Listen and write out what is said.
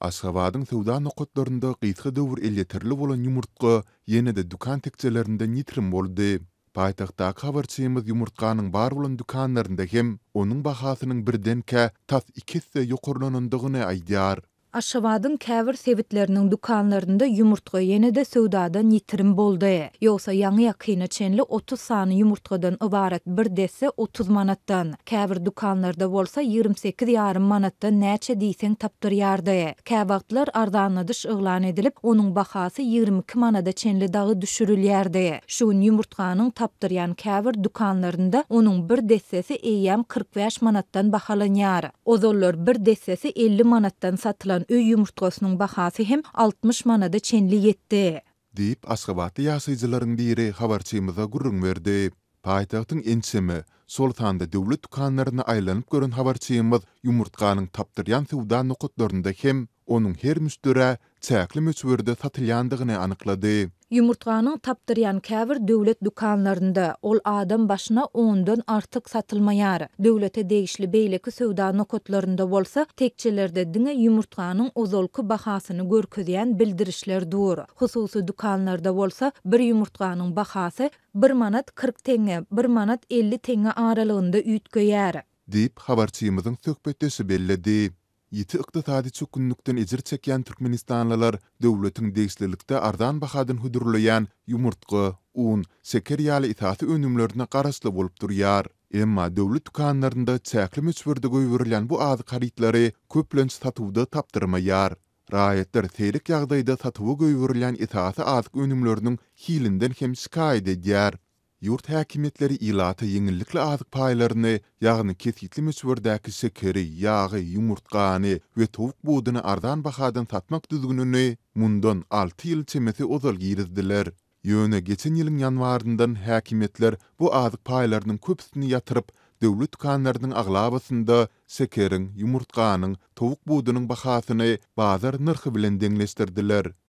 Aşgabadyň söwda nokatlarynda gysga döwür elýeterli bolan ýumurtga ýene-de dükan tekjelerinden ýitirim boldy. Paýtagtdaky habarçymyz ýumurtganyň bar bolan dükanlarynda hem onuň bahasynyň birdenkä tas iki esse ýokarlanandygyny aýdýar. Aşgabadyň käbir sebitleriniň dükanlarynda ýumurtga ýene-de söwdadan ýitirim boldy. Ýogsa ýaňy-ýakyna çenli 30 sany ýumurtgadan ybarat bir desse 30 manatdan, käbir dükanlarda bolsa 28 ýarym manatdan näçe diýseň tapdyrýardy. Käwagtlar arzanladyş yglan edilip, onuň bahasy 22 manada çenli dagy düşürilýärdi. Şu gün ýumurtganyň tapdyrýan käbir dükanlarynda onuň bir dessesi eýýäm 45 manatdan bahalanýar. Ozallar bir dessesi 50 manatdan satylan öý ýumurtgasynyň bahasy hem 60 manada çenli ýetdi. Diýip, aşgabatly ýaşaýjylaryň biri habarçymyza gürrüň berdi. Paýtagtyň ençeme, şol sanda döwlet dükanlaryna aýlanyp gören habarçymyz ýumurtganyň tapdyrýan söwda nokatlarynda hem onuň her müşderä çäkli möçberde satylýandygyny anyklady. Ýumurtganyň tapdyrýan käbir döwlet dükanlarynda, ol adam başyna ondan artyk satylmaýar. Döwlete degişli beýleki söwda nokatlarynda bolsa, tekjelerde diňe ýumurtganyň ozalky bahasyny görkezýän bildirişler dur. Hususy dükanlarda bolsa, bir ýumurtganyň bahasy bir manat 40 teňňe, bir manat 50 teňňe aralygynda üýtgeýär. Diýip, habarçymyzyň söhbetdeşi belledi. Ýiti ykdysady çökgünlikden ejir çekýän türkmenistanlylar döwletiň degişlilikde arzan bahadan hödürleýän ýumurtga, un, şeker ýaly esasy önümlerine garaşly bolup durýar. Emma döwlet dükanlarynda çäkli möçberde goýberilýän bu azyk harytlary köplenç satuwda tapdyrmaýar. Raýatlar seýrek ýagdaýda satuwa goýberilýän esasy azyk önümleriniň hilinden hem şikaýat edýär. Ýurt häkimiýetleri ilata ýeňillikli azyk paýlaryny, ýagny kesgitli möçberdäki şekeri, ýagy, ýumurtgany we towuk buduny arzan bahadan satmak düzgünini mundan alty ýyl çemesi ozal girizdiler. Ýöne geçen ýylyň ýanwaryndan häkimiýetler bu azyk paýlarynyň köpüsini ýatyryp, döwlet dükanlarynyň aglabasynda şekeriň, ýumurtganyň, towuk budunyň bahasyny bazar nyrhy bilen deňleşdirdiler.